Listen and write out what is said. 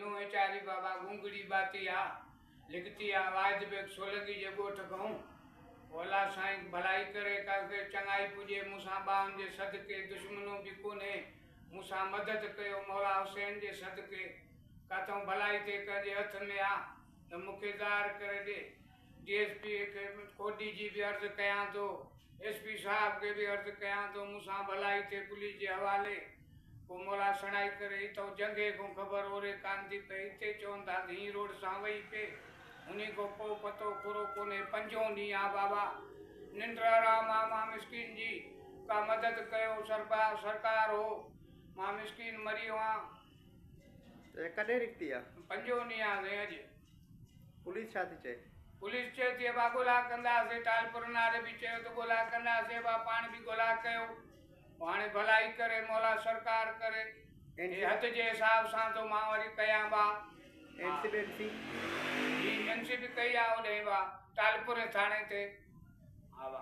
نونهن ويچاري بابا گونگڙي ٻاتي آ، لکتي آ واحد بيگ سولنگي جي ڳوٺ کئون. او الله سائين ڀلائي ڪري ڪنهن کي چڱائي پڄي مون سان ٻانهن جي صدقي دشمنو به ڪونهي مون سان مدد ڪيو مولا حسين جي صدقي ڪاٿئون ڀلائي ٿئي ڪنهن جي هٿ ۾ آ ته مون کي ظاهر ڪري ڏي. ڊي ايس پي کي ڪوڏي جي به عرض ڪيان ٿو ايس پي صاحب کي به عرض ڪيان ٿو مون سان ڀلائي ٿئي پوليس جي حوالي پوء مولا سڻائي ڪري اتئون جنگي کون خبر اوري ڪانه ٿي پئي اتي چون ٿا ته هين روڊ سان وئي پئي انهي کان ڪو پتو کرو ڪونهي پنجون ڏينهن آ بابا ننڊ حرام آ مان مسڪين جي ڪا مدد ڪيو سرڪار هو مان مسڪين مري هئان. ته ڪڏهن نڪتي آ؟ پنجون ڏينهن آ سائين اڄ. پوليس ڇا ٿي چئي؟ پوليس چئي ٿي ابا ڳولا ڪنداسين، ٽالپرن واري به چيو ته ڳولا ڪنداسين ابا پاڻ به ڳولا ڪيو پوء هاڻي ڀلائي ڪري مولا سرڪار ڪري هي حد جي حساب سان ٿو مان وري ڪيان با. اين سي بي اين سي؟ جي اين سي به ڪئي آ اوڏهين با ٽالپرين ٿاڻي تي ها با.